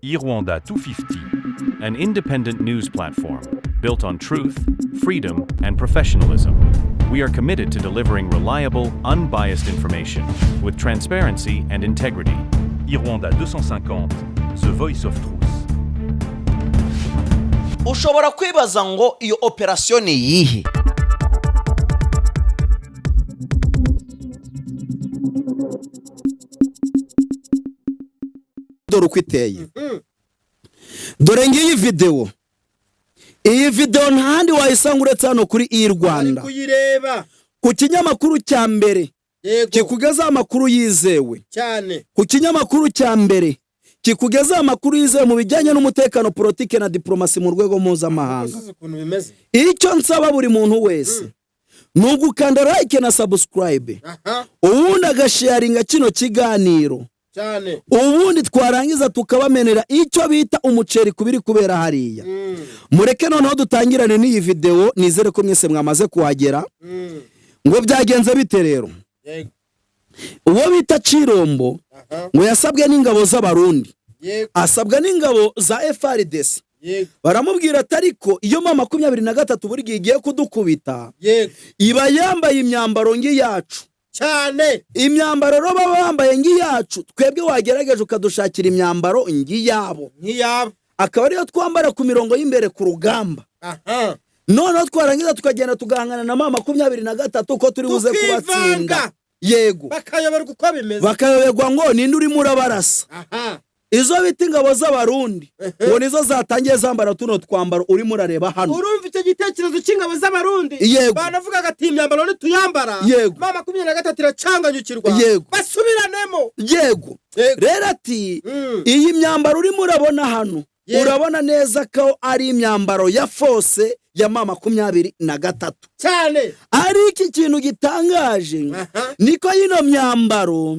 Irwanda 250, an independent news platform built on truth, freedom, and professionalism. We are committed to delivering reliable, unbiased information with transparency and integrity. Irwanda 250, The Voice of Truth. Ushobora kwibaza ngo iyo operasiyo ni iyihe? Dore uko iteye, dore ngiyi videwo. Iyi videwo nta handi wayisanga uretse hano kuri iyi Ari Rwanda kuyireba. Ku kinyamakuru cya mbere kikugezaho amakuru yizewe. Cyane. Ku kinyamakuru cya mbere kikugezaho amakuru yizewe mu bijyanye n'umutekano, politiki na diporomasi mu rwego mpuzamahanga. Uzi ukuntu bimeze. Icyo nsaba buri muntu wese ni ugukanda like na subscribe, ubundi agasharinga kino kiganiro, ubundi twarangiza tukabamenera icyo bita umuceri ku biri kubera hariya. Mureke noneho dutangirane n'iyi videwo. Nizere ko mwese mwamaze kuhagera. Ngo byagenze bite rero? Uwo bita Cirombo ngo yasabwe n'ingabo z'Abarundi, asabwa n'ingabo za FARDC. Baramubwira ati: "Ariko iyo M23 buri gihe igiye kudukubita, iba yambaye imyambaro ng'iyacu." Imyambaro rero baba bambaye ng'iyacu, twebwe wagerageje ukadushakira imyambaro ng'iyabo, nk'iyabo, akaba ariyo twambara ku mirongo y'imbere ku rugamba, noneho twarangiza tukagenda tugahangana na M23 ko turi buze Tukivanga. kubatsinda. Yego. Bakayoberwa uko bimeze. Bakayoberwa ngo ninde urimo urabarasa. Izo bita ingabo z'Abarundi ngo nizo zatangiye zambara tuno twambaro urimo urareba hano. Urumva icyo gitekerezo cy'ingabo z'Abarundi? Yego. Banavugaga ati: "Imyambaro nituyambara, M23 iracanganyukirwa." Basubiranemo. Rero ati: "Iyi myambaro urimo urabona hano, urabona neza ko ari imyambaro ya force ya M23." Ariko ikintu gitangaje niko yino myambaro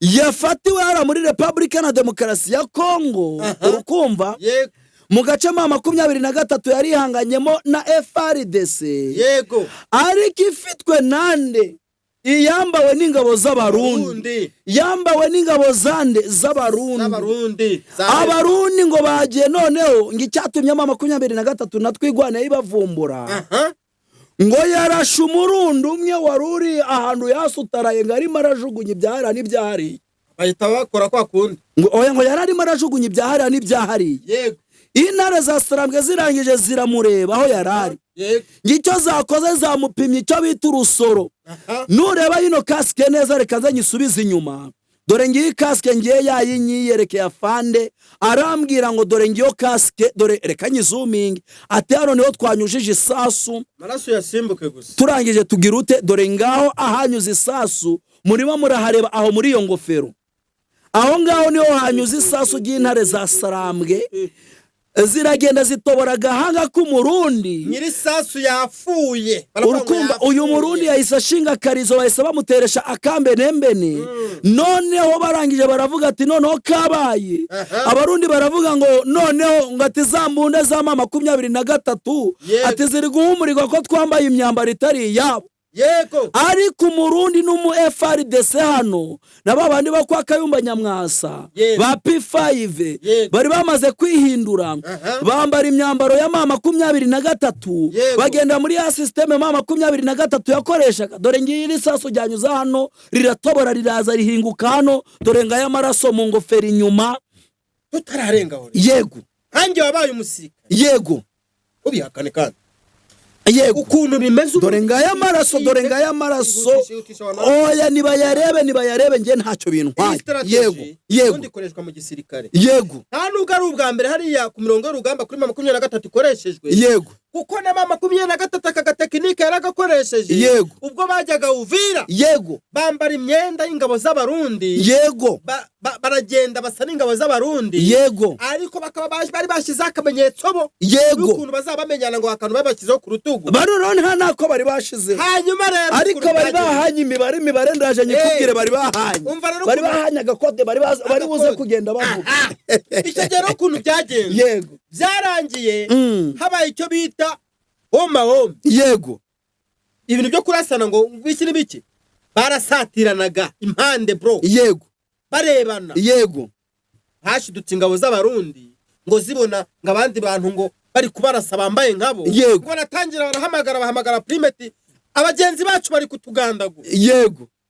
yafatiwe hariya muri Repubulika na Demokarasi ya Kongo, urukumva? Yego. Mu gace M23 yari ihanganyemo na FARDC, ariko ifitwe nande? Iyambawe n'ingabo z'Abarundi. Burundi. Yambawe n'ingabo zande? Z'Abarundi. Z'Abarundi. Abarundi ngo bagiye noneho ngo icyatumye M23 na Twigwane ibavumbura, ngo yarashe Umurundi umwe wari uri ahantu yasutaraye, ngo arimo arajugunya ibyahariya n'ibyahariye. Bahita bakora kwa kundi. Ngo oya, ngo yari arimo arajugunya ibyahariya n'ibyahariye. Intare za Sarambwe zirangije ziramureba aho yari ari. Ngo icyo zakoze, zamupimye icyo bita urusoro. Nureba yino kasike neza, reka nze nyisubize inyuma. Dore ngiyi kasike, ngiye yayinyiyereke afande, arambwira ngo: "Dore ngiyo kasike, dore reka nyizuminge." Ati: "Hano niho twanyujije isasu." Amaraso yasimbuke gusa. Turangije tugira ute? Dore ngaho ahanyuze isasu, murimo murahareba aho muri iyo ngofero, aho ngaho niho hanyuze isasu ry'intare za Sarambwe, ziragenda zitobora agahanga k'Umurundi. Nyiri sasu yapfuye. Baravuga ngo Urukumva? yapfuye. Uyu Murundi yahise ashinga akarizo, bahise bamuteresha akambenembene. Noneho barangije baravuga ati: "Noneho kabaye." Abarundi baravuga ngo noneho ngo ati za mbunda za M23, ati ziri guhumurirwa ko twambaye imyambaro itari iyabo. Ariko Umurundi n'umu FARDC hano na ba bandi bo kwa Kayumba Nyamwasa, ba P5, bari bamaze kwihindura, bambara imyambaro ya M23, bagenda muri ya système M23 yakoreshaga. Dore ngiyi iri sasu ryanyuze hano, riratobora, riraza rihinguka hano. Dore ngaya amaraso mu ngofero inyuma. Tutararenga aho rero. Yego. Nkanjye wabaye umusirikare, ubihakane kandi, ukuntu bimeze ubu. Dore ngaya amaraso, dore ngaya amaraso. Ihutisha, ihutisha wa maraso. Oya, nibayarebe, nibayarebe, njye ntacyo Iyi bintwaye. strategy Yego. ubundi ikoreshwa mu gisirikare. Nta nubwo ari ubwa mbere hariya ku mirongo y'urugamba kuri M23 ikoreshejwe, kuko na M23 aka gatekinike yaragakoresheje ubwo bajyaga Uvira, bambara imyenda y'ingabo z'Abarundi, baragenda basa n'ingabo z'Abarundi, ariko bakaba bari bashyizeho akamenyetso bo y'ukuntu bazaba bamenyana, ngo akantu babashyizeho ku rutugu. Bano rero nta nako bari bashizeho. Hanyuma rero Ariko ukuntu bari byagenze. bahanye imibare. Imibare ndaje nyikubwire. Bari bahanye, Umva rero bari bahanye agakode bari buze Agakode. kugenda bavuga. Icyo gihe rero ukuntu byagenze, byarangiye habaye icyo bita homa home. Ibintu byo kurasana ngo biki n'ibiki, barasatiranaga impande, bro, barebana. Hashidutse ingabo z'Abarundi ngo zibona ngo abandi bantu ngo bari kubarasa bambaye nkabo. Ngo baratangira barahamagara, bahamagara primeti: "Abagenzi bacu bari kutugandagura."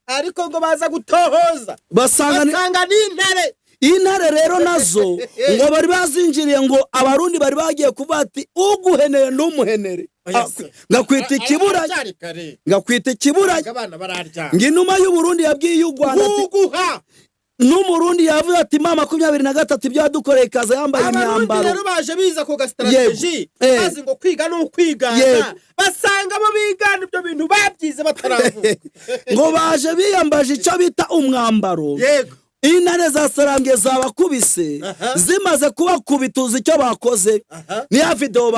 Ariko ngo baza gutohoza, basanga basanga ni intare. Intare rero nazo ngo bari bazinjiriye, ngo Abarundi bari bagiye kuvuga ati: "Uguheneye ntumuhenere." Oya Ah, se. ngakwita ikibura, Aracyari kare. ngakwita ikibura. Ngo abana bararyama. Ngo inuma y'Uburundi yabwiye u Rwanda ati Uguha n'Umurundi yavuze ati: "M23 ibyo yadukoreye", ikaza yambaye Abarundi imyambaro. rero baje biza ku gastrategy, bazi ngo kwiga ni ukwigana, basanga abo bigana ibyo bintu babyize bataravuka. Ngo baje biyambaje icyo bita umwambaro. Intare za Sarambwe zabakubise. Zimaze kubakubita, uzi icyo bakoze? Niya videwo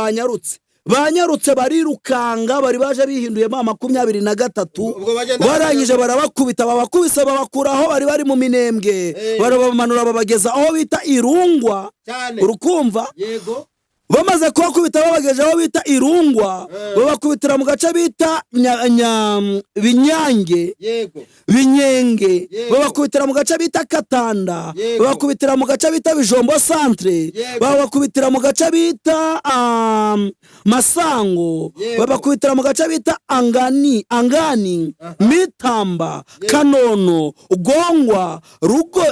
banyarutse barirukanga, bari baje bihinduye M23. Ubwo bagenda Barangije barabakubita, babakubise babakura aho bari bari mu Minembwe, barabamanura babageza aho bita Irungwa. Urukumva? Yego. Bamaze kubakubita babageje aho bita Irungwa, babakubitira mu gace bita Binyange, Binyenge. Babakubitira mu gace bita Katanda. Babakubitira mu gace bita Bijombo centre. Babakubitira mu gace bita Masango. Babakubitira mu gace bita Angani, Mitamba, Kanono, Gongwa, Rugo,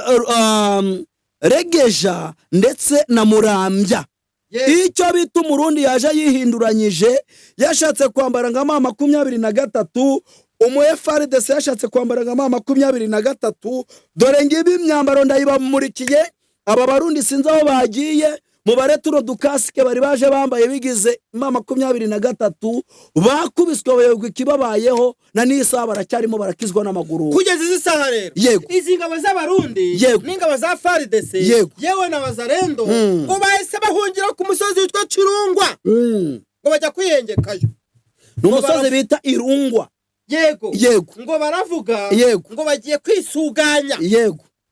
Regeja ndetse na Murambya. Icyo bita Umurundi yaje yihinduranyije, yashatse kwambara nka M23, umu FARDC yashatse kwambara nka M23. Dore ngibi imyambaro ndayibamurikiye. Aba Barundi sinzi aho bagiye, mubare tuno dukasike bari baje bambaye bigize M23. Bakubiswe bayoberwa ikibabayeho, na n'isaha baracyarimo barakizwa n'amaguru. Kugeza izi saha rero, izi ngabo z'Abarundi n'ingabo za FARDC, yewe na Wazalendo, ngo bahise bahungira ku musozi witwa Kirungwa, ngo bajya kwihengekayo. Ni umusozi bita Irungwa. Yego. Ngo baravuga ngo bagiye kwisuganya.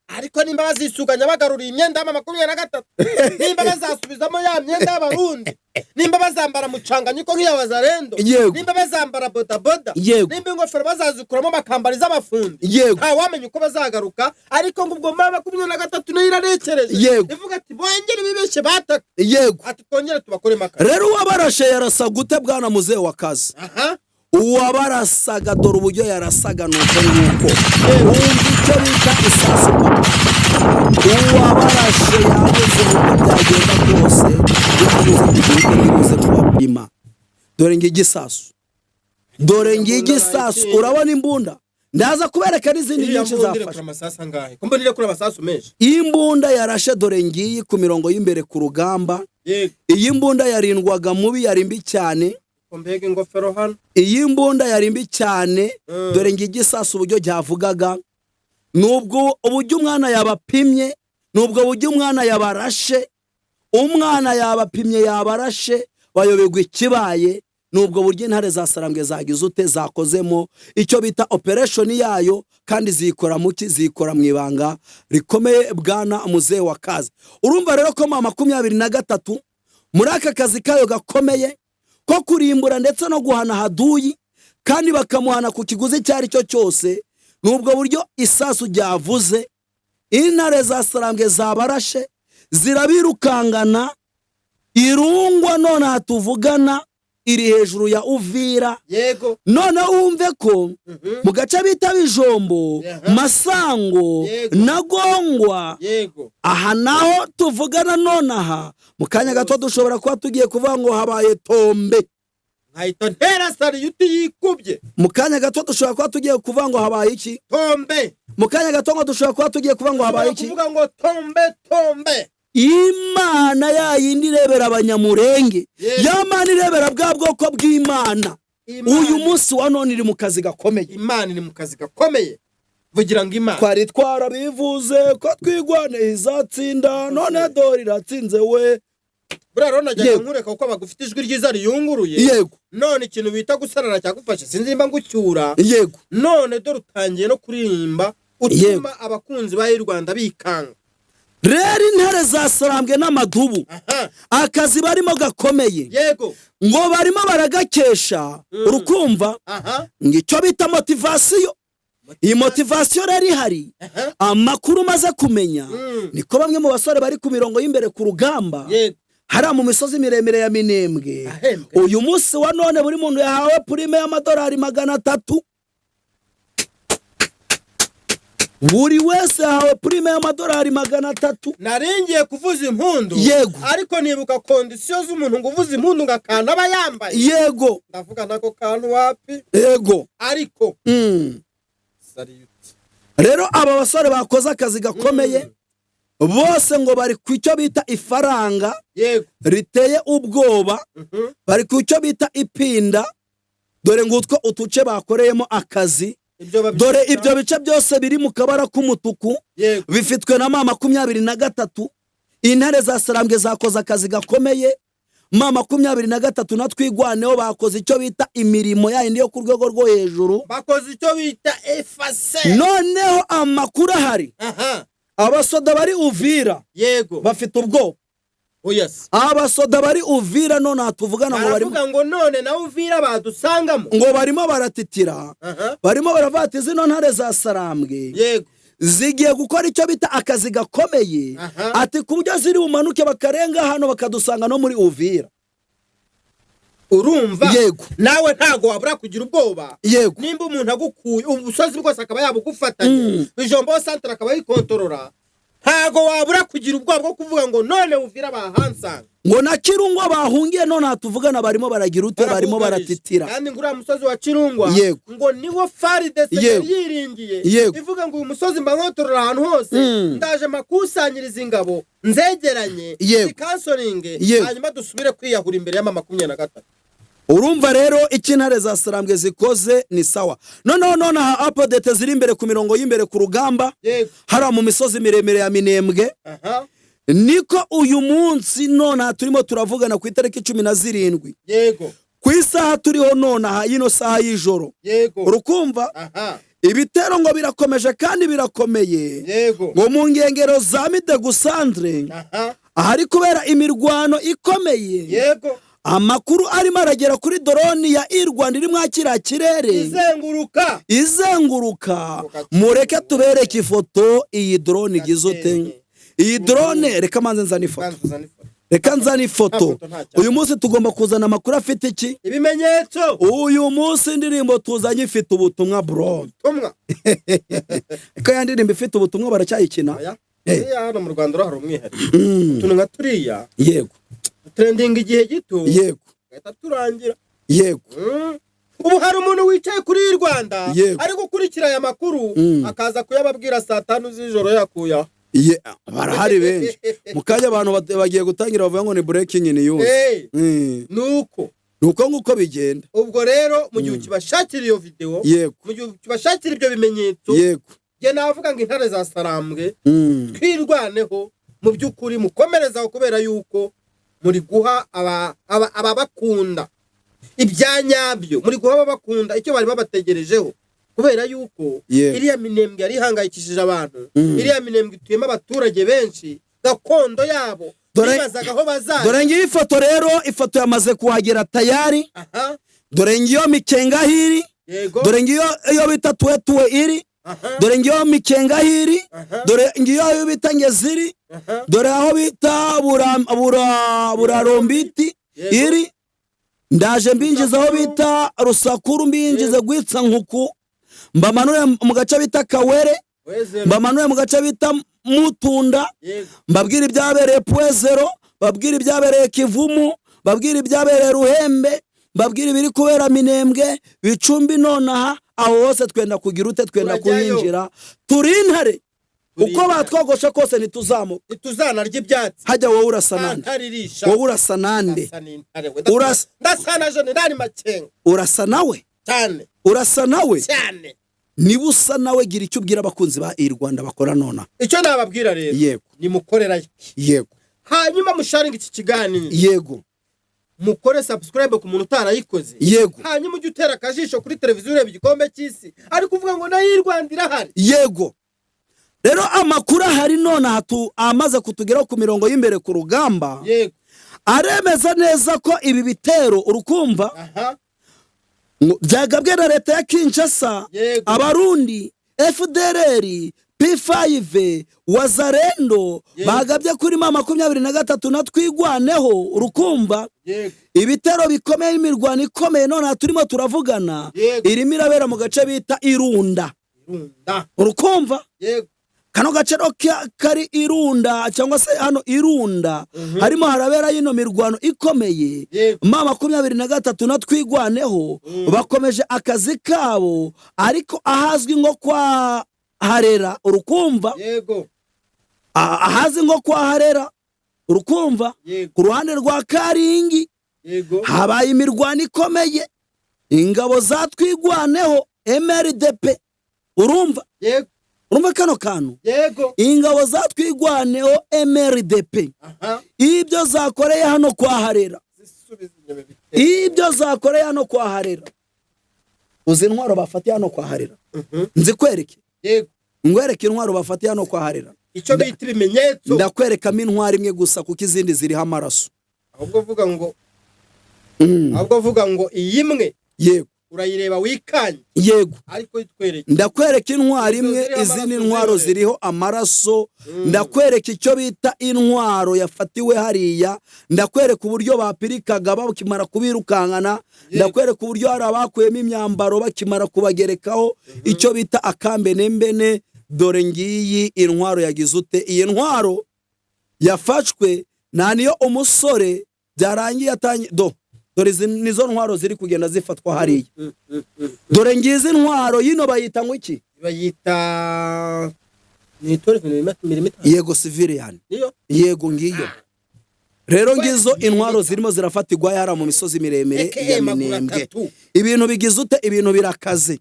Ariko nimba bazisuganya bagaruriye imyenda y'ama 23, nimba bazasubizamo ya myenda y'Abarundi, nimba bazambara mucanganyiko nk'iya Wazalendo, nimba bazambara bodaboda, nimba ingofero bazazikuramo bakambara iz'abafundi, ntawamenya uko bazagaruka. Ariko ngo ubwo M23 nayo irarekereje, ivuga ati: "Bongere bibeshye bataka," ati: "Twongere tubakore makara." Rero uwabarashe yarasa gute, bwana muzehe wa kazi? Uwabarasaga, dore uburyo yarasaga, ni uko nguko. Wumva icyo bita isasu papa. Uwabarashe yabuze uko byagenda kose, yabuze kugira uribuze kubapima. Dore ngigisasu, dore ngigisasu. Urabona imbunda, ndaza kubereka n'izindi Iriya nyinshi mbunda irekura zafashwe. amasasu angahe? Ko mbona irekura amasasu menshi? Imbunda yarashe, dore ngiyi ku mirongo y'imbere ku rugamba. Iyi mbunda yarindwaga mubi, yari mbi cyane. Ko mbega ingofero hano! Iyi mbunda yari mbi cyane. Dore ngigisasu uburyo ryavugaga, nubwo uburyo umwana yabapimye, nubwo buryo umwana yabarashe. Umwana yabapimye, yabarashe, bayoberwa ikibaye. Nubwo buryo intare za Sarambwe zagize ute, zakozemo icyo bita operation yayo, kandi ziyikora muki, ziyikora mu ibanga rikomeye. Bwana muzehe wa kazi, urumva rero ko M23 muri aka kazi kayo gakomeye ko kurimbura ndetse no guhana haduyi, kandi bakamuhana ku kiguzi icyo ari cyo cyose, nubwo buryo isasu ryavuze, intare za Sarambwe zabarashe zirabirukangana Irungwa. None aha tuvugana iri hejuru ya Uvira. Noneho wumve ko mu gace bita Bijombo, Masango na Gongwa, aha naho tuvugana nonaha, mu kanya gato dushobora kuba tugiye kuvuga ngo habaye tombe. Nkahita ntera salute yikubye. Mu kanya gato dushobora kuba tugiye kuvuga ngo habaye iki? Tombe. Mu kanya gato ngo dushobora kuba tugiye kuvuga ngo habaye iki? Kuvuga ngo tombe, tombe. Imana ya yindi irebera Abanyamurenge, ya Mana irebera bwa bwoko bw'Imana, uyu munsi wa none iri mu kazi gakomeye. Imana iri mu kazi gakomeye, vugira ngo Imana. Twari twarabivuze ko Twigwane izatsinda, none dore iratsinze we. Buriya rero najyaga nkureka kuko bagufite ijwi ryiza riyunguruye. None ikintu bita gusarara cyagufashe, sinzi nimba ngucyura. None dore utangiye no kuririmba, utuma abakunzi ba Rwanda bikanga. Rero intare zasarambwe n'amadubu, akazi barimo gakomeye, ngo barimo baragakesha, urukumva, ngo icyo bita motivation. Iyi motivation rero ihari, amakuru umaze kumenya niko bamwe mu basore bari ku mirongo y'imbere ku rugamba hariya mu misozi miremire ya Minembwe. Ahembwe. Uyu munsi wa none buri muntu yahawe prime y'amadolari 300. Buri wese yahawe prime y'amadolari 300. Naringiye kuvuza impundu, ariko nibuka condition z'umuntu ngo uvuze impundu ngo akantu aba yambaye. Ndavuga nako kantu wapi. Ariko salute. Rero aba basore bakoze akazi gakomeye bose ngo bari ku icyo bita ifaranga riteye ubwoba, bari ku icyo bita ipinda. Dore ngutwo utuce bakoreyemo akazi. Ibyo Dore babishaka. ibyo bice byose biri mu kabara k'umutuku bifitwe na M23. Intare za Sarambwe zakoze akazi gakomeye. M23 na Twigwaneho bakoze icyo bita imirimo yayindi yo ku rwego rwo hejuru. Bakoze icyo bita efase. Noneho amakuru ahari, abasoda bari Uvira bafite ubwoba. Oya se. Abasoda bari Uvira none aha tuvugana ngo barimo Baravuga ngo none nawe Uvira badusangamo. Ngo barimo baratitira, barimo baravuga ati zino ntare za Sarambwe zigiye gukora icyo bita akazi gakomeye, ati ku buryo ziri bumanuke bakarenga hano bakadusanga no muri Uvira. Urumva, nawe ntago wabura kugira ubwoba. Nimba umuntu agukuye ubusozi bwose akaba yabugufatanye, Bijombo centre akaba yikontorora, ntago wabura kugira ubwoba bwo kuvuga ngo none Uvira bahansanga. Ngo na Kirungwa bahungiye none aha tuvugana barimo baragira ute? Barimo Barabugarije. baratitira. Kandi ngo uriya musozi wa Kirungwa ngo niwo FARDC yari yiringiye, ivuga ngo uyu musozi mba nkotorora ahantu hose, ndaje makusanyiriza ingabo nzegeranye, zikansoringe, hanyuma dusubire kwiyahura imbere y'ama 23. Urumva rero icyo intare za Sarambwe zikoze ni sawa. Noneho none aha update ziri imbere ku mirongo y'imbere ku rugamba, hariya mu misozi miremire ya Minembwe, niko uyu munsi none aha turimo turavugana ku itariki 17, ku isaha turiho none aha, y'ino saha y'ijoro, urukumva, ibitero ngo birakomeje kandi birakomeye, ngo mu nkengero za Midegu centre ahari kubera imirwano ikomeye. Amakuru arimo aragera kuri drone ya i Rwanda iri mwakira kirere izenguruka. Izenguruka. Mureke tubereke ifoto. Iyi drone igize ute? Iyi drone, reka manze nzane ifoto. Banza uzane ifoto. Reka nzane ifoto. Nta foto, nta cyapa. Uyu munsi tugomba kuzana amakuru afite iki? Ibimenyetso. Uyu munsi indirimbo tuzanye ifite ubutumwa, bro. Tumwa. Ko ya ndirimbo ifite ubutumwa baracyayikina? Oya. Uriya hano mu Rwanda hari umwihariko, utuntu nka turiya trending igihe gito, gahita turangira. Ubu hari umuntu wicaye kuri iyi Rwanda ari gukurikira aya makuru, akaza kuyababwira saa 5 z'ijoro yakuya. Barahari benshi. Mu kanya abantu bagiye gutangira bavuga ngo ni breaking news. Nuko Ni uko nguko bigenda. Ubwo rero mu gihe ukibashakira iyo video, mu gihe ukibashakira ibyo bimenyetso, njye navuga ngo intare za Sarambwe, Twirwaneho, mu by'ukuri mukomerezaho, kubera yuko muri guha ababakunda ibya nyabyo, muri guha ababakunda icyo bari babategerejeho, kubera yuko iriya Minembwe yari ihangayikishije abantu. Iriya Minembwe ituyemo abaturage benshi, gakondo yabo bibazaga aho bazajya. Dore ngiyo ifoto rero, ifoto yamaze kuhagera tayari. Dore ngiyo Mikenga hiri. Dore ngiyo iyo bita Tuwetuwe iri. Dore ngiyo Mikenga hiri. Dore ngiyo aho bita Ngeziri. Dore aho bita Burarombiti iri. Ndaje mbinjiza aho bita Rusakuru, mbinjize Gwitsa Nkuku, mbamanure mu gace bita Kawere, Wezero. mbamanure mu gace bita Mutunda, mbabwire ibyabereye Pwezero, mbabwire ibyabereye Kivumu, mbabwire ibyabereye Ruhembe, mbabwire ibiri kubera Minembwe, Bicumbi nonaha. Aho hose twenda kugira ute? Twenda Turajyayo. kuhinjira. Turi intare. Turi Uko intare. batwogoshe kose ntituzamuka. Ntituzanarya ibyatsi. Hajya wowe urasa nande? Ntaririsha. Wowe urasa nande? Ndasa n'intare we. Urasa Ndasa na Jenerali Makenga. Urasa nawe? Cyane. Urasa nawe? Cyane. Niba usa nawe, gira icyo ubwira abakunzi ba i Rwanda bakora nona. Icyo nababwira rero, nimukorera hanyuma musharinga iki kiganiro, mukore subscribe ku muntu utarayikoze, hanyuma ujye utera akajisho kuri televiziyo ureba igikombe cy'isi, ariko uvuga ngo nayo i Rwanda irahari. Yego. Rero amakuru ahari nonaha amaze kutugeraho ku mirongo y'imbere ku rugamba aremeza neza ko ibi bitero, urukumva, ngo byagabwe na leta ya Kinshasa, Abarundi. FDLR, P5, Wazalendo bagabye kuri M23 na Twigwaneho, urukumva ibitero bikomeye, imirwano ikomeye. None turimo turavugana irimo irabera mu gace bita Irunda. Urukumva kano gace kari Irunda cyangwa se hano Irunda harimo harabera yino mirwano ikomeye. M23 na Twigwaneho bakomeje akazi kabo, ariko ahazwi nko kwa Harera, urukumva ahazwi nko kwa Harera, urukumva ku ruhande rwa Karingi habaye imirwano ikomeye. Ingabo za Twigwaneho MRDP, urumva urumva kano kantu, ingabo za Twigwaneho MRDP ibyo zakoreye hano kwa Harera, ibyo zakoreye hano kwa Harera, uzi intwaro bafatiye hano kwa Harera? Nzikwereke, ngwereke intwaro bafatiye hano kwa Harera. Icyo bita ibimenyetso. Ndakwerekamo intwaro imwe gusa kuko izindi ziriho amaraso. Ahubwo vuga ngo ahubwo vuga ngo iyi imwe yego urayireba wikanye. Yego. Ariko itwereke. Ndakwereka intwaro imwe, izindi ntwaro ziriho amaraso. Ndakwereka icyo bita intwaro yafatiwe hariya, ndakwereka uburyo bapirikaga bakimara kubirukankana, ndakwereka uburyo hari abakuyemo imyambaro bakimara kubagerekaho icyo bita akambenembene. Dore ngiyi intwaro yagize ute, iyi ntwaro yafashwe nta niyo umusore byarangiye atangiye. Dore izi nizo ntwaro ziri kugenda zifatwa hariya. Dore ngizi intwaro yino bayita ngo iki? Bayita ni 12 mm. Yego, civilian. Niyo. Yego, ngiyo rero, ngizo intwaro zirimo zirafatirwa yara mu misozi miremire ya Minembwe. Ibintu bigize ute, ibintu birakaze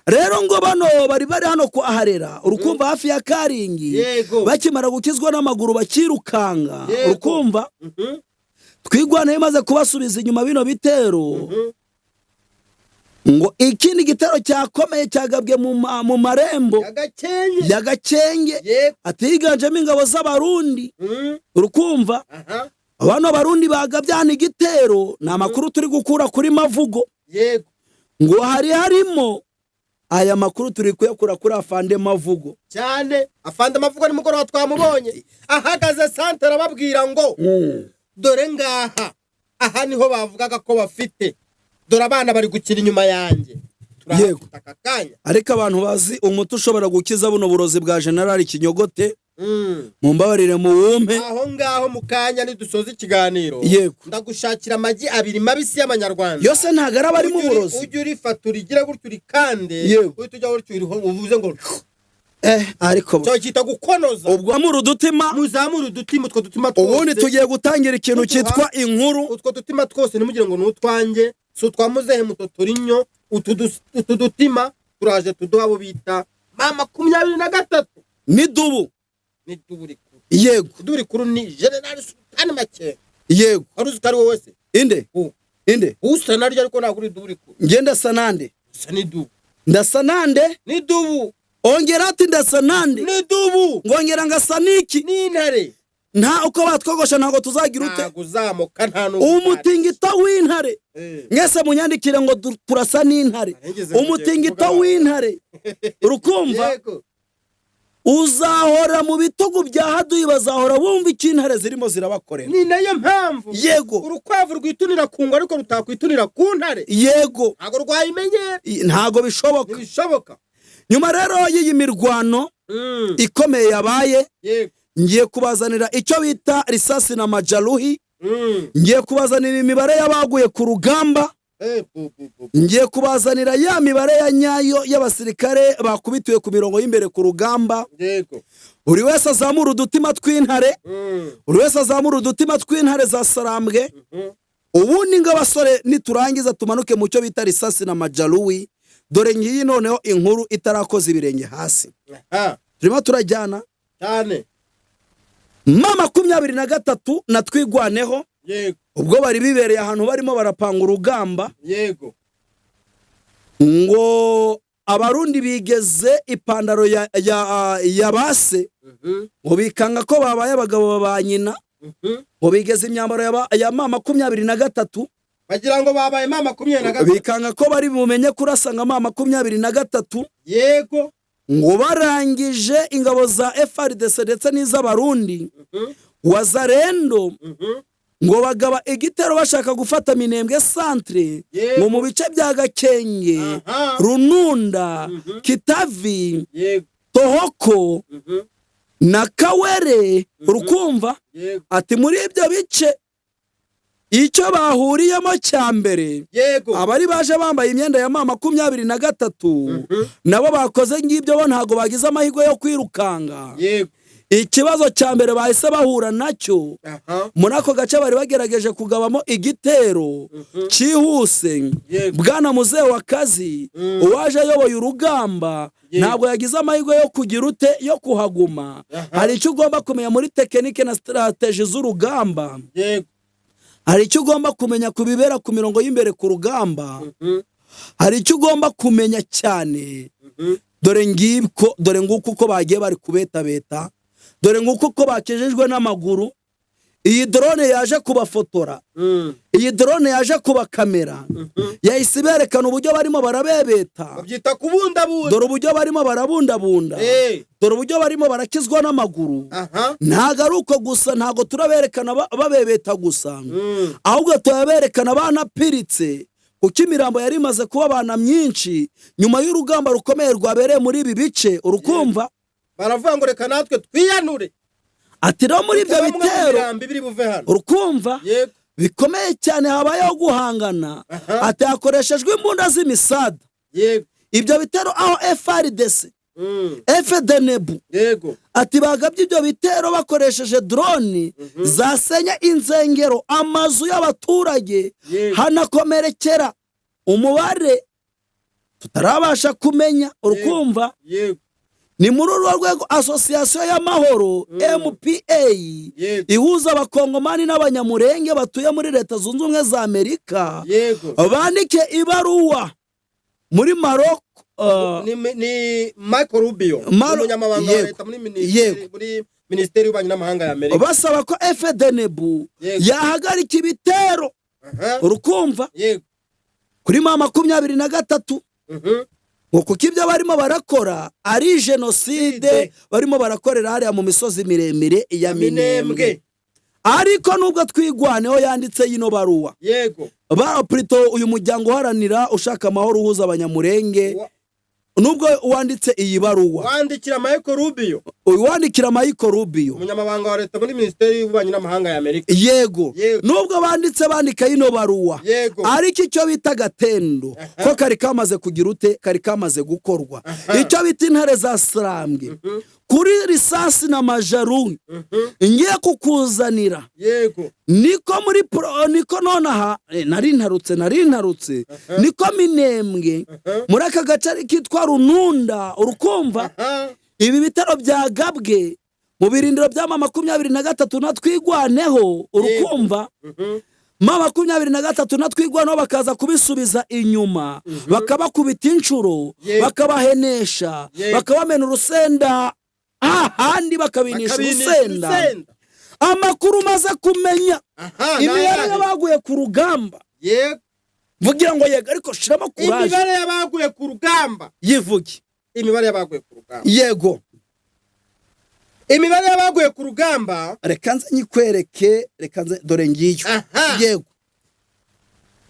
rero. Ngo bano bari bari hano kwa Harera, urukumva hafi ya Karingi, bakimara gukizwa n'amaguru bakirukanga, urukumva Twigwaneho imaze kubasubiza inyuma bino bitero. Ngo ikindi gitero cyakomeye cyagabwe mu marembo ya Gakenge, atiganjemo ingabo z'Abarundi. Urukumva bano Barundi bagabye hano igitero, ni amakuru turi gukura kuri Mavugo. Ngo hari harimo, aya makuru turi kuyakura kuri Afande Mavugo cyane. Afande Mavugo nimugoroba twamubonye ahagaze santere ababwira ngo dore ngaha, aha niho bavugaga ko bafite, dore abana bari gukina inyuma yanjye. Yego. Ariko abantu bazi umuti ushobora gukiza buno burozi bwa General Kinyogote, mumbabarire muwumpe. Aho ngaho mu kanya nidusoza ikiganiro, yego, ndagushakira amagi abiri mabisi y'amanyarwanda. Yose ntago araba arimo uburozi. Ujye urifata urigire gutyo urikande, uhite ujya gutyo uvuze ngo ariko cyo cyita gukonoza. Ubwo amura udutima, muzamura udutima, utwo dutima twose. Ubundi tugiye gutangira ikintu cyitwa inkuru. Utwo dutima twose ntimugire ngo ni utwanjye, si utwa muzehe mutotorinyo. Utu dutima turaje tuduha abo bita M23. N'idubu. N'idubu rikuru. Yego. Idubu rikuru ni General Sultani Makenga. Yego. Wari uzi ko ari wowe se? Inde? Inde? Usa naryo ariko ntabwo uri idubu rikuru. Njye ndasa nande? Usa n'idubu. Ndasa nande? N'idubu. Ongera ati ndasa nande? N'idubu. Ngongera ngasa niki? N'intare. Nta uko batwogosha ntabwo tuzagira ute? Ntabwo uzamuka nta n'ubwo. Umutingito w'intare. Mwese munyandikire ngo turasa n'intare. Umutingito w'intare. Urukumva? Uzahora mu bitugu bya haduyi, bazahora bumva icyo intare zirimo zirabakorera. Ni nayo mpamvu. Yego. Urukwavu rwitunira ku ngwe ariko rutakwitunira ku ntare. Yego. Ntabwo rwayimenyera. Ntabwo bishoboka. Ntibishoboka. Nyuma rero y'iyi mirwano ikomeye yabaye, ngiye kubazanira icyo bita risasi na majaruhi, ngiye kubazanira imibare y'abaguye ku rugamba, ngiye kubazanira ya mibare ya nyayo y'abasirikare bakubitiwe ku mirongo y'imbere ku rugamba. Buri wese azamura udutima tw'intare, buri wese azamura udutima tw'intare za Sarambwe. Ubundi ng'abasore niturangiza tumanuke mu cyo bita risasi na majaruwi. Dore ngiyi noneho inkuru itarakoza ibirenge hasi. Turimo turajyana cyane. M23 na Twigwaneho, ubwo bari bibereye ahantu barimo barapanga urugamba. Yego. Ngo Abarundi bigeze ipantaro ya base, ngo bikanga ko babaye abagabo ba nyina, ngo bigeze imyambaro ya M23, bagira ngo babaye M23, bikanga ko bari bumenye kurasa nka M23. Yego. Ngo barangije ingabo za FARDC ndetse n'iz'Abarundi, Wazalendo, ngo bagaba igitero bashaka gufata Minembwe centre, ngo mu bice bya Gakenge, Rununda, Kitavi, Tohoko na Kawere, urukumva? Ati muri ibyo bice icyo bahuriyemo cya mbere, abari baje bambaye imyenda ya M23 nabo bakoze ngibyo, bo ntabwo bagize amahirwe yo kwirukanga. Ikibazo cya mbere bahise bahura nacyo muri ako gace bari bagerageje kugabamo igitero cyihuse, bwana muzehe wa kazi uwaje ayoboye urugamba ntabwo yagize amahirwe yo kugira ute, yo kuhaguma. Hari icyo ugomba kumenya muri technique na stratégie z'urugamba. Hari icyo ugomba kumenya ku bibera ku mirongo y'imbere ku rugamba. Hari icyo ugomba kumenya cyane. Dore ngibwo, dore nguko uko bagiye bari kubetabeta, dore nguko uko bakejejwe n'amaguru. Iyi drone yaje kubafotora, iyi drone yaje kubakamera, yahise iberekana uburyo barimo barabebeta. Babyita kubundabunda. Dore uburyo barimo barabundabunda. Dore uburyo barimo barakizwa n'amaguru. Ntabwo ari uko gusa, ntabwo turaberekana babebeta gusa, ahubwo turaberekana banapiritse, kuko imirambo yari imaze kubabana myinshi nyuma y'urugamba rukomeye rwabereye muri ibi bice, urukumva? Baravuga ngo reka natwe twiyanure. Ati rero muri ibyo Bamwe mu bitero, mirambo ibiri buve hano, urukumva, bikomeye cyane, habayeho guhangana. Ati hakoreshejwe imbunda z'imisada. Ibyo bitero aho FARDC, FDNB, ati bagabye ibyo bitero bakoresheje drone zasenya insengero, amazu y'abaturage, hanakomerekera umubare tutarabasha kumenya, urukumva? Ni muri urwo rwego association y'amahoro MPA ihuza Abakongomani n'Abanyamurenge batuye muri Leta Zunze Ubumwe za Amerika bandike ibaruwa muri Maroc, Ni Michael Rubio, umunyamabanga wa leta muri minisiteri, muri minisiteri y'ububanyi n'amahanga ya Amerika, basaba ko FDNB yahagarika ibitero, urukumva, kuri M23, ngo kuko ibyo barimo barakora ari jenoside Jenoside. barimo barakorera hariya mu misozi miremire ya Minembwe. Minembwe. Ariko nubwo Twigwaneho yanditse yino baruwa, ba plutôt uyu muryango uharanira ushaka amahoro uhuza Abanyamurenge, nubwo wanditse iyi baruwa, wandikira Michael Rubio, uyu wandikira Michael Rubio, umunyamabanga wa leta muri minisiteri y'ububanyi n'amahanga ya Amerika. Nubwo banditse bandika yino baruwa, ariko icyo bita agatendo ko kari kamaze kugira ute, kari kamaze gukorwa. Icyo bita intare za Sarambwe kuri risasi na majaru ngiye kukuzanira, niko muri pro, niko nonaha, nari ntarutse, niko Minembwe muri aka gace kitwa Rununda, urukumva, ibi bitaro byagabwe mu birindiro bya M23 na Twigwaneho, urukumva, M23 na Twigwaneho bakaza kubisubiza inyuma, bakabakubita inshuro, bakabahenesha, bakabamena urusenda hahandi, bakabinisha Bakabinisha urusenda. urusenda. Amakuru umaze kumenya, imibare N'ayahe? y'abaguye ku rugamba. Mvugira ngo yego, ariko shiramo courage. Imibare y'abaguye ku rugamba. Yivuge. Imibare y'abaguye ku rugamba. Imibare y'abaguye ku rugamba. Reka nze nyikwereke, reka nze, dore ngiyo.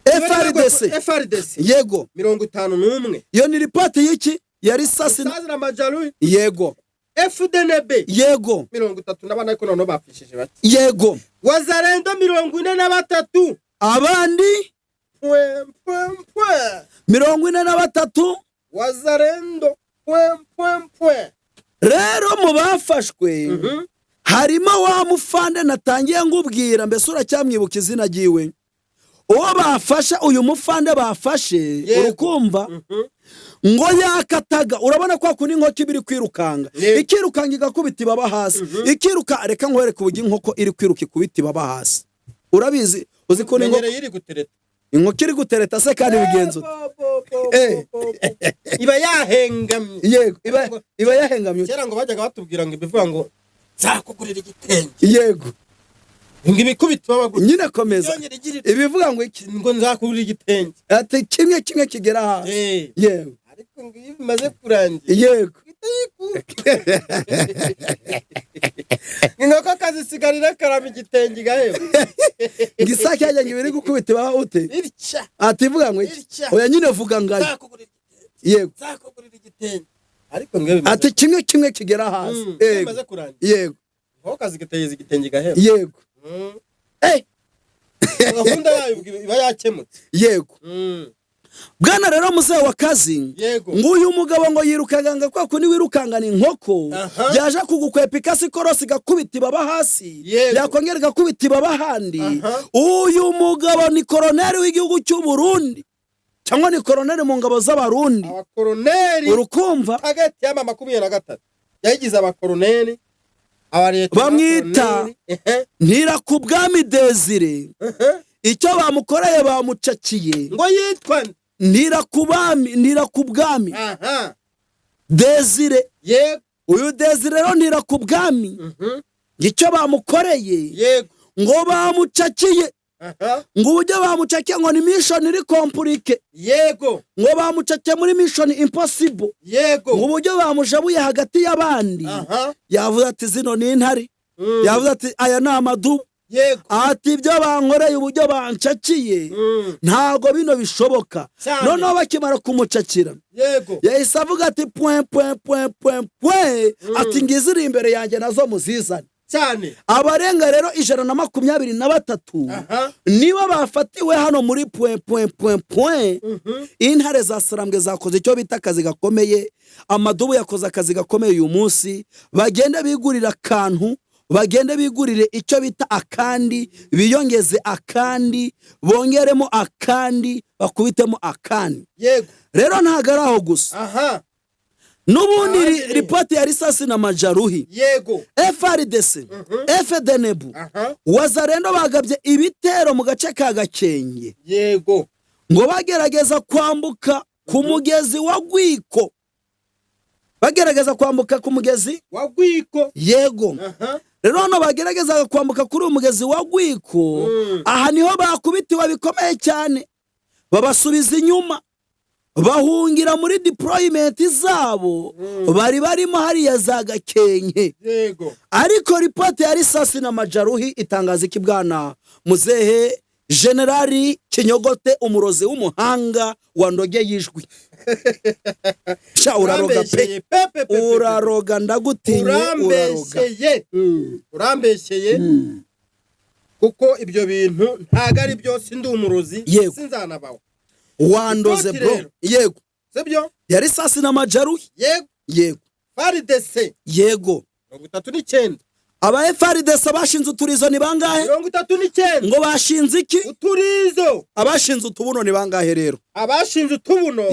FARDC. FARDC. 51. Iyo ni ripoti y'iki? Ya risasi. Risasi na majeruhi. FDNB 34, ariko noneho bapfishije bake. Wazalendo 43. Abandi Pwe, pwe, pwe. 43. Wazalendo pwe, pwe, pwe. Rero mu bafashwe harimo wa mufande natangiye ngubwira. Mbese uracyamwibuka izina ryiwe, uwo bafashe, uyu mufande bafashe? Urukumva, ngo yakataga, urabona kwa kundi inkoko iba iri kwirukanga, ikirukanga igakubita ibaba hasi, ikiruka. Reka nkwereke uburyo inkoko iri kwiruka ikubita ibaba hasi. Urabizi, uzi ukuntu inkoko Menyereye iri gutereta. Inkoko iri gutereta se kandi bigenza ute? Bo, bo, bo, bo, bo. Iba yahengamye. Yego, iba yahengamye ute? Kera ngo bajyaga batubwira ngo ibivuga ngo nzakugurira igitenge, ngo ibikubita baba gutya. Nyine komeza. Yongera igira iti, Ibivuga ngo iki? Ngo nzakugurira igitenge. Ati kimwe kimwe kigera hasi. Ariko ngo iyo bimaze kurangira, ihita Amatiku. Inkoko kazisigarira karama igitenge igaheba. Ngo isake yajya ngo ibiri gukubita ibaba ute? Itya. Ati vuga ngo iki? Itya. Oya nyine, vuga ngayo. Nzakugurira igitenge. Yego. Nzakugurira igitenge, ariko ngewe bimaze Ati kimwe kimwe kigera hasi. Yego. Bimaze kurangira. Inkoko kazigateza igitenge igaheba. Yego. Gahunda yayo ubwo iba yakemutse. Yego. Bwana rero muzehe wa kazi, nguyu mugabo ngo yirukanga kwa kundi wirukangana inkoko, yaje kugukwepa ikasi ikorosi igakubita ibaba hasi, yakongera igakubita ibaba ahandi. Uyu mugabo ni koroneri w'igihugu cy'u Burundi, cyangwa ni koroneri mu ngabo z'Abarundi. Abakoroneri. Urukumva? Hagati y'ama 23 yayigize abakoroneri, abareta. Bamwita Ntirakubwami Desire. Icyo bamukoreye, bamucakiye. Ngo yitwa nde? Ntirakubami, Ntirakubwami Desire. Uyu Desire rero Ntirakubwami, icyo bamukoreye, ngo bamucakiye, ngo uburyo bamucakiye ngo ni mission iri compliqué, ngo bamucakiye muri mission impossible, ngo uburyo bamujabuye hagati y'abandi. Yavuze ati zino ni intare. Yavuze ati aya ni amadubu. Ati ibyo bankoreye, uburyo bancakiye, ntabwo bino bishoboka. Noneho bakimara kumucakira, yahise avuga ati point point point point point, ati ngizi iri imbere yanjye nazo muzizane. Abarenga rero 123 nibo bafatiwe hano muri point point point point. Intare za Sarambwe zakoze icyo bita akazi gakomeye. Amadubu yakoze akazi gakomeye uyu munsi. Bagende bigurira akantu, bagende bigurire icyo bita akandi, biyongeze akandi, bongeremo akandi, bakubitemo akandi. Rero ntabwo ari aho gusa. N'ubundi Ahandi ni- ripoti ya risasi na majaruhi, FARDC, FDNB, Wazalendo bagabye ibitero mu gace ka Gakenke, ngo bagerageza kwambuka ku mugezi wa Gwiko, bagerageza kwambuka ku mugezi wa Gwiko. Yego. Rero hano bageragezaga kwambuka kuri uyu mugezi wa Gwiko, aha niho bakubitiwe bikomeye cyane, babasubiza inyuma, bahungira muri deployment zabo bari barimo hariya za Gakenke. Ariko ripoti ya risasi na majaruhi itangaza iki, bwana muzehe generali Kinyogote, umurozi w'umuhanga wa ndoge yijwi? Sha uraroga pe. Urambeshyeye pe pe pe pe. Uraroga, ndagutinye, uraroga. Urambeshyeye, urambeshyeye, kuko ibyo bintu ntabwo ari byo. Sindi umurozi. Sinzanabaho. Wandoze Ripoti bro. rero. Yego. Sibyo? Ya risasi na majaruhi. Yego. FARDC, 39. Aba FARDC bashinze uturizo ni bangahe? 39. Ngo bashinze iki? Uturizo. Abashinze utubuno ni bangahe rero? Abashinze utubuno,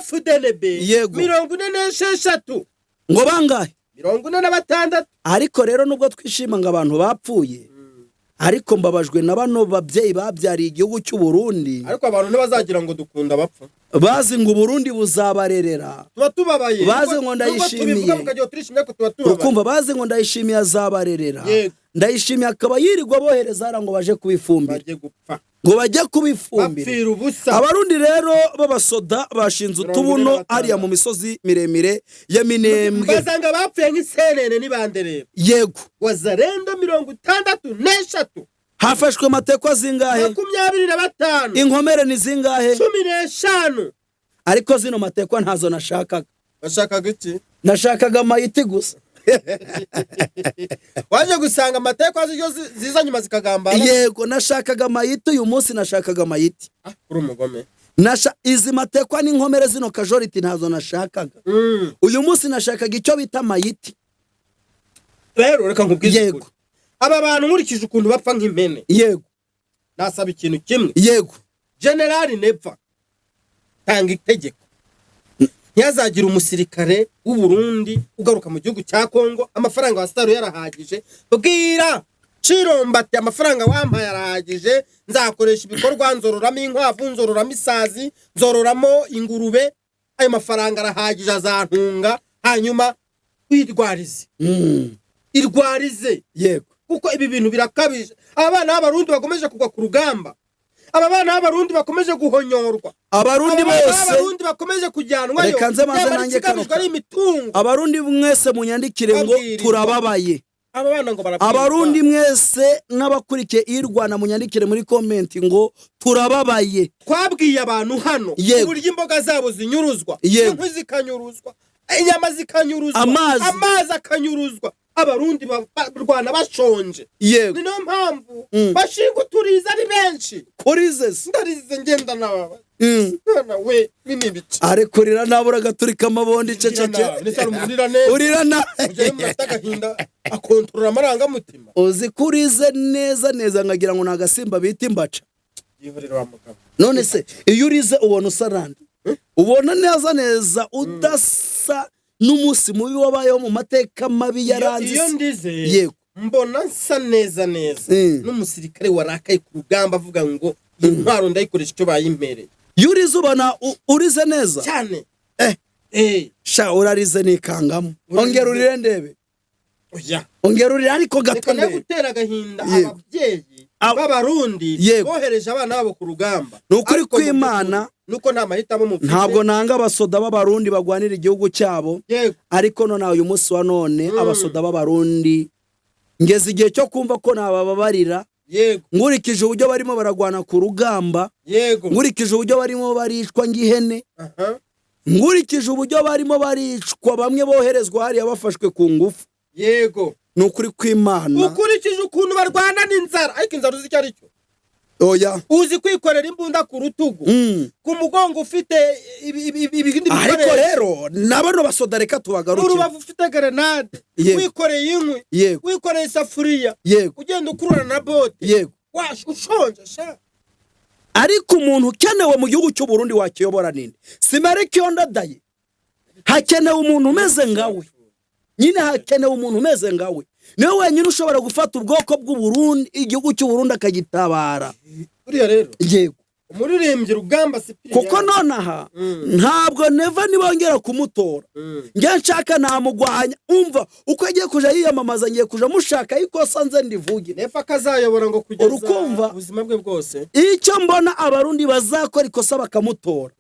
FDNB, 46. Ngo bangahe? 46. Ariko rero nubwo twishima ngo abantu bapfuye, ariko mbabajwe na bano babyeyi babyariye igihugu cy'u Burundi. Ariko abantu ntibazagira ngo dukunda abapfa. Bazi ngo Uburundi buzabarerera. Tuba tubabaye. Bazi Nubwo ngo Ndayishimiye. tubivuga mukagira ngo turishimye, ariko tuba tubabaye. Urukumva, bazi ngo Ndayishimiye azabarerera. Ndayishimiye akaba yirirwa bohereza hariya ngo baje kubifumbira, Bajye gupfa. ngo bajye kubifumbira. Bapfira ubusa. Abarundi rero b'abasoda bashinze 46. utubuno hariya mu misozi miremire ya Minembwe. Basanga bapfuye nk'isenene ni bande rero? Wazalendo 63. Hafashwe amatekwa zingahe? 25. Inkomere ni zingahe? 15. Ariko zino matekwa ntazo nashakaga. Bashakaga iki? Nashakaga amayiti gusa. Waje gusanga amatekwa zo ziza nyuma zikagambana. Yego, nashakaga amayiti. Uyu munsi nashakaga amayiti. Ah, kuri umugome. Nasha izi matekwa n'inkomere, zino casualty ntazo nashakaga. Uyu munsi nashakaga icyo bita amayiti. Rero reka nkubwize ukuri. Aba bantu, nkurikije ukuntu bapfa nk'impene, nasaba ikintu kimwe. Generali Neva, tanga itegeko ntihazagire umusirikare w'u Burundi ugaruka mu gihugu cya Kongo. Amafaranga wa sitari yarahagije. Bwira Ciromba ati amafaranga wampaye arahagije, nzakoresha ibikorwa, nzororamo inkwavu, nzororamo isazi, nzororamo ingurube, ayo mafaranga arahagije azantunga. Hanyuma wirwarize, irwarize, kuko ibi bintu birakabije. Abana b'Abarundi bakomeje kugwa ku rugamba. Aba bana b'Abarundi bakomeje guhonyorwa. Abarundi Aba bana bose b'Abarundi bakomeje kujyanwayo. Reka nze maze Nyamara nanjye ikigamijwe kano ari imitungo. Abarundi mwese munyandikire ngo Babwirizwa. turababaye. Aba bana ngo barabwirizwa. Abarundi mwese n'abakurikiye i Rwanda, munyandikire muri comment ngo turababaye. Twabwiye abantu hano uburyo imboga zabo zinyuruzwa, inkwi zikanyuruzwa, inyama zikanyuruzwa, Amazi. amazi akanyuruzwa. Abarundi barwana bashonje. Ni niyo mpamvu bashinga uturiza ari benshi. Kurize se? Ndarize, ngenda nababa none we bini ibice. Ariko urira nabi, uragaturika amabondi, ceceke. Ndetse hari umuntu urira neza. Urira nabi. Ujyayo umuntu afite agahinda akontorora amarangamutima. Uzi ko urize neza neza nkagira ngo ni agasimba bita imbaca. Yihorera wa mugabo. None se iyo urize ubona usa nande? Ubona neza neza udasa n'umunsi mubi wabayeho mu mateka mabi yaranze Iyo isi. ndize, mbona nsa neza neza n'umusirikare warakaye ku rugamba, avuga ngo intwaro ndayikoresha icyo bayimpereye. Iyo urize ubona urize neza? Cyane. Eh. Eh. Sha, urarize nikangamo. Urarize. Ongera urire ndebe. Oya. Ongera urire ariko gato Reka nawe ndebe. gutera agahinda ababyeyi b'Abarundi bohereje abana babo ku rugamba. Ni ukuri Ariko mu kw'Imana, by'ukuri, nuko nta mahitamo mufite. Ntabwo nanga abasoda b'Abarundi bagwanira igihugu cyabo, ariko none uyu munsi wa none abasoda b'Abarundi ngeze igihe cyo kumva ko nabababarira, nkurikije uburyo barimo baragwana ku rugamba, nkurikije uburyo barimo baricwa ng'ihene, nkurikije uburyo barimo baricwa, bamwe boherezwa hariya bafashwe ku ngufu. Ni ukuri kw'Imana. Ukurikije ukuntu barwana n'inzara, ariko inzara uzi icyo ari cyo? Oya. Uzi kwikorera imbunda ku rutugu, ku mugongo ufite ibindi Ariko bikoresho, rero na bano basoda reka mu tubagarukire. rubavu ufite grenade, wikoreye inkwi, wikoreye isafuriya, ugenda ukurura na bote, ushonje sha. Ariko umuntu ukenewe mu gihugu cy'u Burundi wakiyobora ninde? Si Melchior Ndadaye? Hakenewe umuntu umeze nkawe nyine, hakenewe umuntu umeze nkawe. Niwe wenyine ushobora gufata ubwoko bw'u Burundi, igihugu cy'u Burundi akagitabara. Buriya rero umuririmbyi Rugamba Sipiriyani Kuko nonaha ntabwo Neva nibongera kumutora, njye nshaka namugwanya. Umva uko agiye kuja yiyamamaza, ngiye kuja mushaka ikosa nze ndivuge. Neva akazayobora ngo kugeza Urukumva? ubuzima bwe bwose. Icyo mbona, Abarundi bazakora ikosa bakamutora,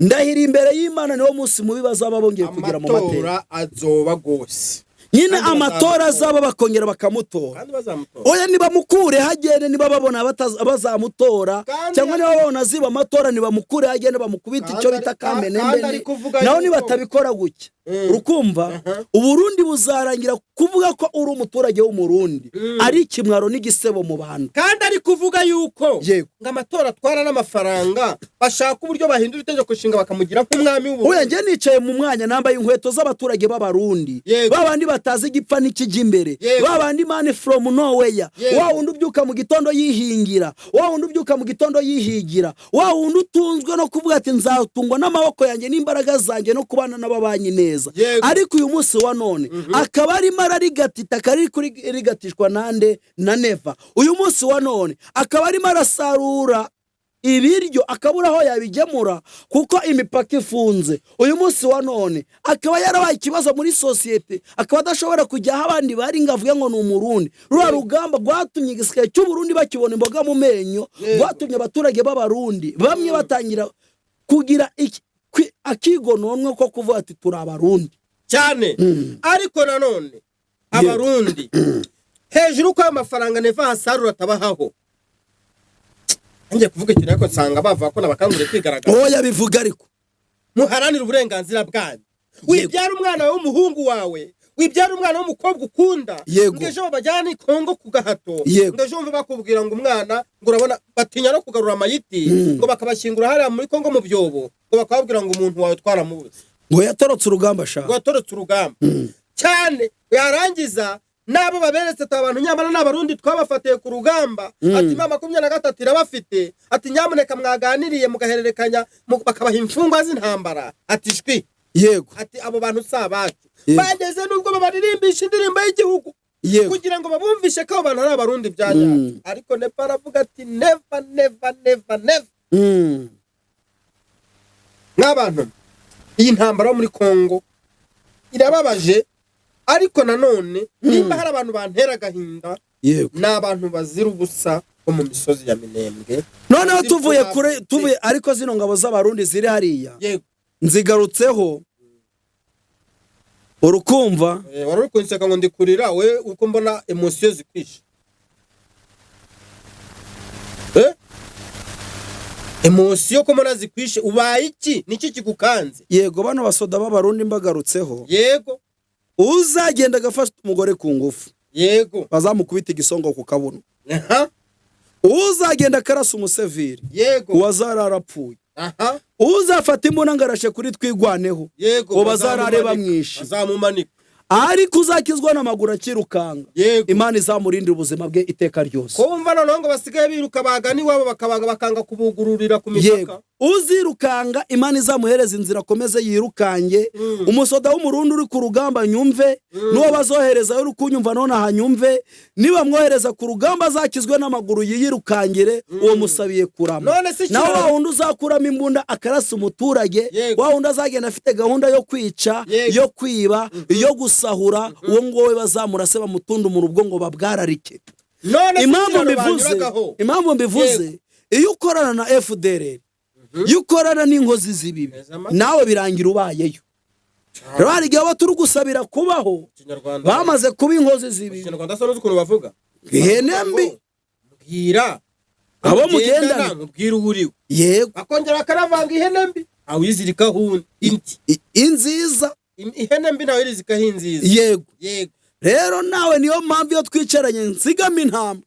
ndahira imbere y'Imana, niwo munsi mubi bazaba bongeye kugira mu mateka. Amatora azoba rwose. Nyine Kandi amatora bazamutora. azaba bakongera bakamutora. Kandi bazamutora. Oya, nibamukure hagende. Niba babona bazamutora, cyangwa niba babona ziba amatora, nibamukure hagende bamukubite icyo bita Kandi kamenembe. ari kuvuga Naho nibatabikora gutya, urukumva Uburundi buzarangira kuvuga ko uri umuturage w'Umurundi ari ikimwaro n'igisebo mu bantu. Kandi ari kuvuga yuko ngo amatora atwara n'amafaranga, bashaka uburyo bahindura itegeko nshinga bakamugira nk'umwami Oya, w'Uburundi. njye nicaye mu mwanya, nambaye inkweto z'abaturage b'Abarundi, babandi batazi igipfa n'ikijya imbere, babandi man from nowhere, wa wundi ubyuka mu gitondo yihingira, wa wundi ubyuka mu gitondo yihigira, wa wundi utunzwe no kuvuga ati nzatungwa n'amaboko yanjye n'imbaraga zanjye no kubana n'ababanyi neza. Ariko uyu munsi wa none akaba arimo ararigata itaka riri kurigatishwa nande? Na Neva. Uyu munsi wa none akaba arimo arasarura ibiryo akabura aho yabigemura kuko imipaka ifunze. Uyu munsi wa none akaba yarabaye ikibazo muri sosiyete, akaba adashobora kujya aho abandi bari ngo avuge ngo ni Umurundi. Ruriya rugamba rwatumye igisirikare cy'Uburundi bakibona imboga mu menyo, rwatumye abaturage b'Abarundi bamwe batangira kugira akigononwa ko kuvuga ati turi Abarundi. Cyane. Ariko nanone Abarundi, hejuru ko ayo mafaranga Neva hasarura atabahaho, ngiye kuvuga ikintu ariko nsanga bavuga ko nabakanguriye kwigaragaza. Oya, bivuga ariko. Muharanire uburenganzira bwanyu. Wibyara umwana wawe w'umuhungu wawe, wibyara umwana w'umukobwa ukunda, ngo ejo babajyane i Kongo ku gahato, ngo ejo wumve bakubwira ngo umwana, ngo urabona batinya no kugarura amayiti, ngo bakabashyingura hariya muri Kongo mu byobo, ngo bakababwira ngo umuntu wawe twaramubuze. Ngo yatorotse urugamba sha. Ngo yatorotse urugamba. Cyane. Yarangiza n'abo baberetse ati abantu nyamara ni Abarundi twabafatiye ku rugamba, ati M23 irabafite, ati nyamuneka mwaganiriye mugahererekanya, bakabaha imfungwa z'intambara, ati shwi, ati abo bantu si abacu. Bageze nubwo babaririmbisha indirimbo y'igihugu kugira ngo babumvishe ko abo bantu ari Abarundi bya nyabyo. Ariko Neva aravuga ati never, never, never, never. N'abantu, iyi ntambara yo muri Kongo irababaje, ariko nanone nimba hari abantu bantera agahinda Yego. Ni abantu bazira ubusa bo mu misozi ya Minembwe. Noneho Bazira tuvuye uko kure, bavutse. tuvuye, ariko zino ngabo z'Abarundi ziri hariya, nzigarutseho, urukumva? Wari uri kunseka ngo ndi kurira, we uko mbona émotion zikwishe. Émotion ko mbona zikwishe, ubaye iki? Niki kigukanze? Yego, bano basoda b'Abarundi mbagarutseho, uzagenda agafata umugore ku ngufu, bazamukubita igisongo ku kabuno. Uzagenda akarasa umuseviri, uwazarara arapfuye. Uzafata imbunda ngo arashe kuri Twigwaneho, ngo bazarare bamwishe. Bazamumanika. Ariko uzakizwa n'amaguru akirukanga, Imana izamurindira ubuzima bwe iteka ryose. Ko wumva noneho ngo basigaye biruka, bagana iwabo bakabanga, bakanga kubugururira ku mipaka? Yego, uzirukanga Imana izamuhereza inzira akomeze yirukange. Umusoda w'Umurundi uri ku rugamba nyumve, n'uwo bazohereza uri kunyumva nonaha nyumve, niba mwohereza ku rugamba azakizwe n'amaguru yiyirukangire, uwo musabiye kurama. None se Nawe wa wundi uzakuramo imbunda akarasa umuturage, wa wundi azagenda afite gahunda yo kwica, yo kwiba, yo gusahura, uwo nguwo we bazamurase bamutundumura ubwo ngo babwararike. None se Impamvu ikiraro mbivuze, banyuragaho? impamvu mbivuze, iyo ukorana na FDLR, iyo ukorana n'inkozi z'ibibi, Neza amatwi. nawe birangira ubayeyo. Rero hari igihe aba turi gusabira kubaho Kinyarwanda. bamaze kuba inkozi z'ibibi. Kinyarwanda se uzi ukuntu bavuga? Ihene mbi. Mbwira Abo mugendana. Nkubwira uwo uriwe. Bakongera bakaravanga: ihene mbi ntawuyizirikaho indi. Inziza. Ihene mbi ntawuyizirikaho inziza. Rero nawe niyo mpamvu iyo twicaranye nsigamo intama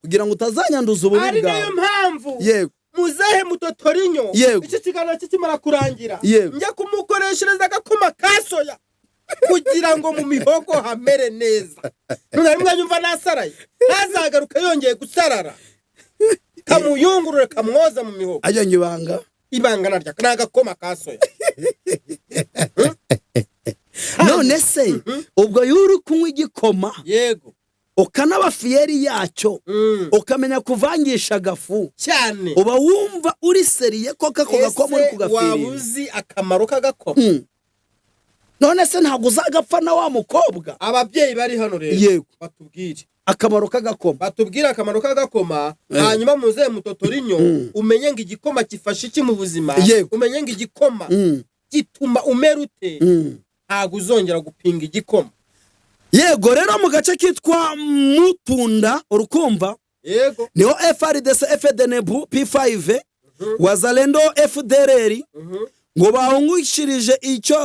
kugira ngo utazanyanduza ububi Ari nayo bwawe. mpamvu muzehe Mutotorinyo, iki kiganiro kikimara kurangira, njya kumukoreshereza agakoma ka soya kugira ngo mu mihogo hamere neza. None mwanyumva nasaraye, ntazagaruke yongeye gusarara, kamuyungurure, kamwoza mu mihogo. Ajya ibanga. Ibanga naryo ni agakoma ka soya. None se ubwo iyo uri kunywa igikoma, ukanaba fier yacyo, ukamenya kuvangisha agafu, uba wumva uri sérieux koko ako gakoma uri Ese waba kugafirira? uzi akamaro k'agakoma? None se ntabwo uzagapfa na wa mukobwa? Ababyeyi bari hano rero, batubwire Akamaro k'agakoma. Batubwire akamaro k'agakoma. Hanyuma muzehe Mutotorinyo, umenye ngo igikoma gifasha iki mu buzima, umenye ngo igikoma gituma umera ute, ntabwo uzongera gupinga igikoma. Yego, rero mu gace kitwa Mutunda, urukumva, niho FARDC, FDNB, P5, Wazalendo, FDLR ngo bahungishirije icyo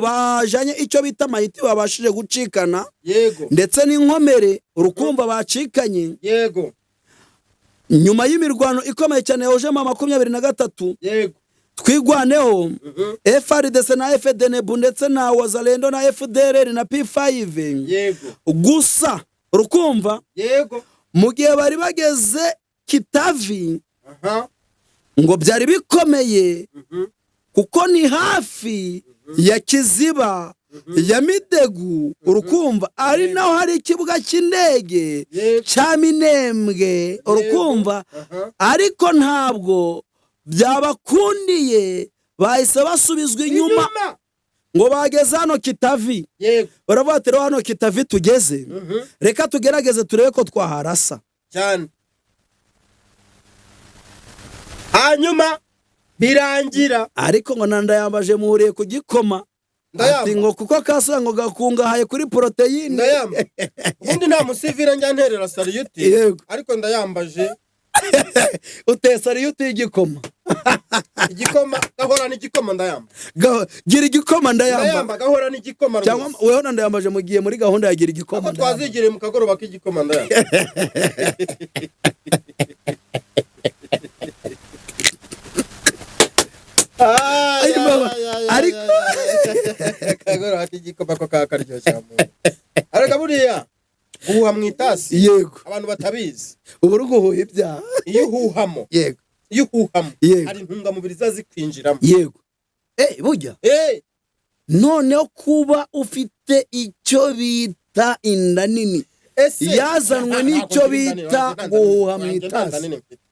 bajanye, icyo bita mayiti babashije gucikana, ndetse n'inkomere, urukumva, bacikanye nyuma y'imirwano ikomeye cyane yahuje M23, Twigwaneho, FARDC na FDNB ndetse na Wazalendo na FDLR na P5. Gusa urukumva, mu gihe bari bageze Kitavi, ngo byari bikomeye, kuko ni hafi ya Kiziba ya Midegu, urukumva, ari naho hari ikibuga cy'indege cya Minembwe, urukumva, ariko ntabwo byabakundiye, bahise basubizwa inyuma. Inyuma. Ngo bageze hano Kitavi, baravuga ati: "Rero hano Kitavi tugeze, reka tugerageze turebe ko twaharasa." Cyane, hanyuma birangira Ariko ngo na Ndayambaje muhuriye ku gikoma. Ndayamba. Ati ngo kuko kasoya ngo gakungahaye kuri poroteyine. Ndayamba, ubundi nta musivire njya nterera salute, ariko ndayambaje. Uteye salute y'igikoma. Igikoma, gahora n'igikoma, ndayamba. Gira igikoma, Ndayamba. Ndayamba, gahora n'igikoma Cyangwa rwose. weho na Ndayambaje mugiye muri gahunda ya gira igikoma, Ako Ndayamba. twazigiriye mu kagoroba k'igikoma, ndayamba. Ay, mama, Akagoroba k'igikoma ko kakaryoshya muntu, ariko buriya guhuha mu itasi, abantu batabizi, Ubu uri guhuha ibyaha. Iyo uhuhamo, iyo uhuhamo, hari intungamubiri ziba zikwinjiramo. Yego, burya noneho kuba ufite icyo bita inda nini Ese yazanwe n'icyo Ntabwo ngira inda nini, bita nta nda guhuha mu nini, nta nda itasi. nini mfite.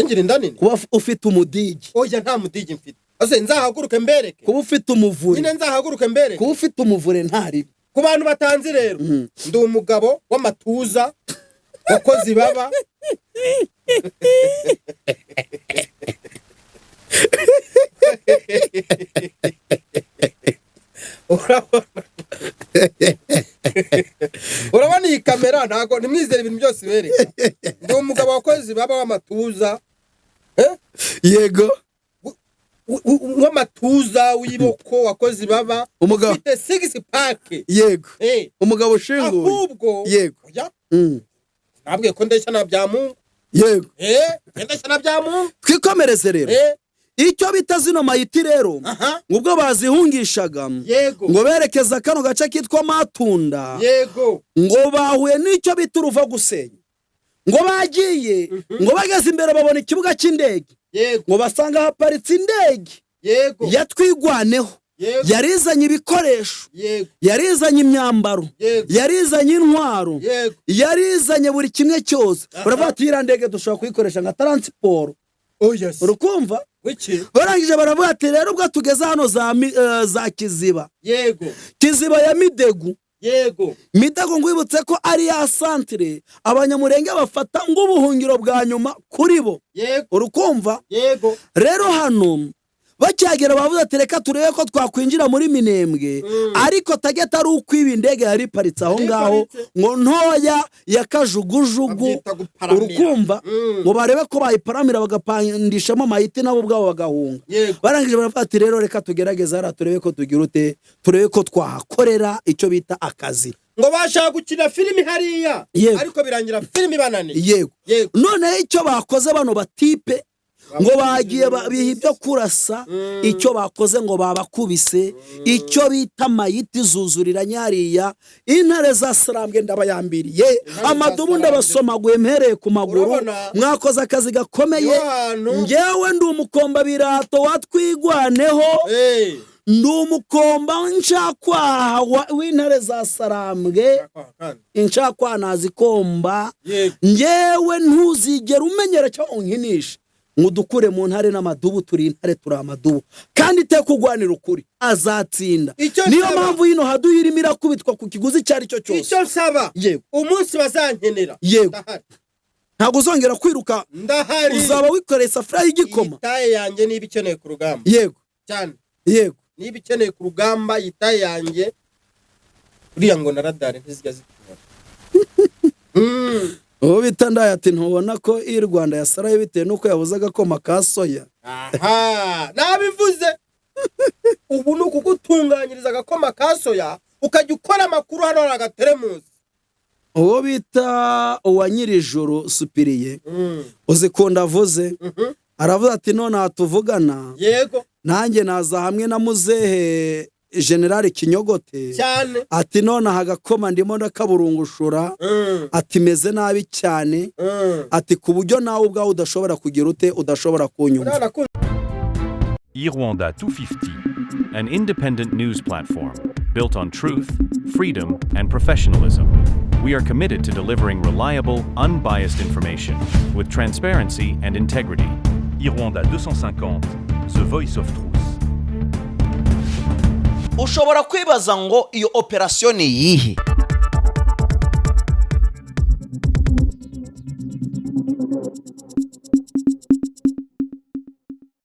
Ngira inda nini? Kuba ufite umudigi. Oya, nta mudigi mfite. Ese nzahaguruke mbereke? Kuba ufite umuvure. Nyine nzahaguruke mbereke. Kuba ufite umuvure ntaribi. Ku bantu batanzi rero, ndi umugabo w'amatuza. Wakoze ibaba. Urabona iyi kamera, ntabwo ntimwizere ibintu byose ibereka. Ndi umugabo wakoze ibaba w'amatuza. Yego. W'amatuza, w'iboko, wakoze ibaba. Umugabo ufite six pack. Yego. Umugabo ushinguye. Ahubwo Yego. Oya, nabwiye ko ndeshya na Byamungu. Yego. Ndeshya na Byamungu. Twikomereze rero. Icyo bita zino mayiti rero, ubwo bazihungishaga, ngo berekeza kano gace kitwa Matunda, ngo bahuye n'icyo bita uruva gusenya. Ngo bagiye, ngo bageze imbere babona ikibuga cy'indege, ngo basanga haparitse indege yatwigwaneho, yarizanye ibikoresho, yarizanye imyambaro, yarizanye intwaro, yarizanye buri kimwe cyose. Baravuga ati iriya ndege dushobora kuyikoresha nka transport. Urukumva? Barangije baravuga ati rero ubwo tugeze hano za Kiziba, Kiziba ya Midegu, Midegu ngwibutse ko ari ya santire Abanyamurenge bafata ng'ubuhungiro bwa nyuma kuri bo. Urukumva? Rero hano bacyagera bavuze ati reka turebe ko twakwinjira muri Minembwe, ariko target ari ukwiba indege yari iparitse aho ngaho, ngo ntoya ya kajugujugu. Urukumva? Ngo barebe ko bayiparamira bagapandishamo mayiti, nabo ubwabo bagahunga. Barangije baravuga ati rero reka tugerageze hariya turebe ko tugira ute, turebe ko twahakorera icyo bita akazi. Ngo bashaka gukina filimi hariya, ariko birangira filimi bananiye. Yego. Noneho icyo bakoze bano batipe, ngo bagiye biha ibyo kurasa. Icyo bakoze, ngo babakubise icyo bita mayiti zuzurira nyariya. Intare za Sarambwe ndabayambiriye, amadubu ndabasomaguye mpereye ku maguru. Mwakoze akazi gakomeye. Ngewe ndi umukomba birato watwigwaneho, ndi umukomba nshakwaha w'intare za Sarambwe, inshakwaha nazikomba. Ngewe ntuzigera umenyera cyangwa unkinisha ngo dukure mu ntare n'amadubu. Turi intare, turi amadubu, kandi iteka ugwanira ukuri azatsinda. Niyo mpamvu hino haduye irimo irakubitwa ku kiguzi icyo ari cyo cyose. Icyo nsaba, umunsi bazankenera, Yego. Ntabwo uzongera kwiruka. Ndahari. Uzaba wikoreye isafuriya y'igikoma. Itaye yanjye niba ikeneye ku rugamba. Yego. Cyane. Yego. Niba ikeneye ku rugamba itaye yanjye, uriya ngo na radari ntizijya zitubona. Uwo bita Ndaya ati ntubona ko iyi Rwanda yasaraye bitewe n'uko yabuze agakoma ka soya. Aha nabivuze, ubu ni ukugutunganyiriza agakoma ka soya ukajya ukora amakuru hano hari agateremusi. Uwo bita uwa Nyirijuru Supiriye, uzikunda avuze, aravuze ati none aha tuvugana, yego, nanjye naza hamwe na muzehe General Kinyogote cyane, ati none aha agakoma ndimo ndakaburungushura, ati meze nabi cyane, ati ku buryo nawe ubwawe udashobora kugira ute, udashobora kunyumva. Rwanda 250, an independent news platform built on truth, freedom, and professionalism. We are committed to delivering reliable, unbiased information with transparency and integrity. Rwanda 250, The Voice of Truth. Ushobora kwibaza ngo iyo operasiyo ni iyihe?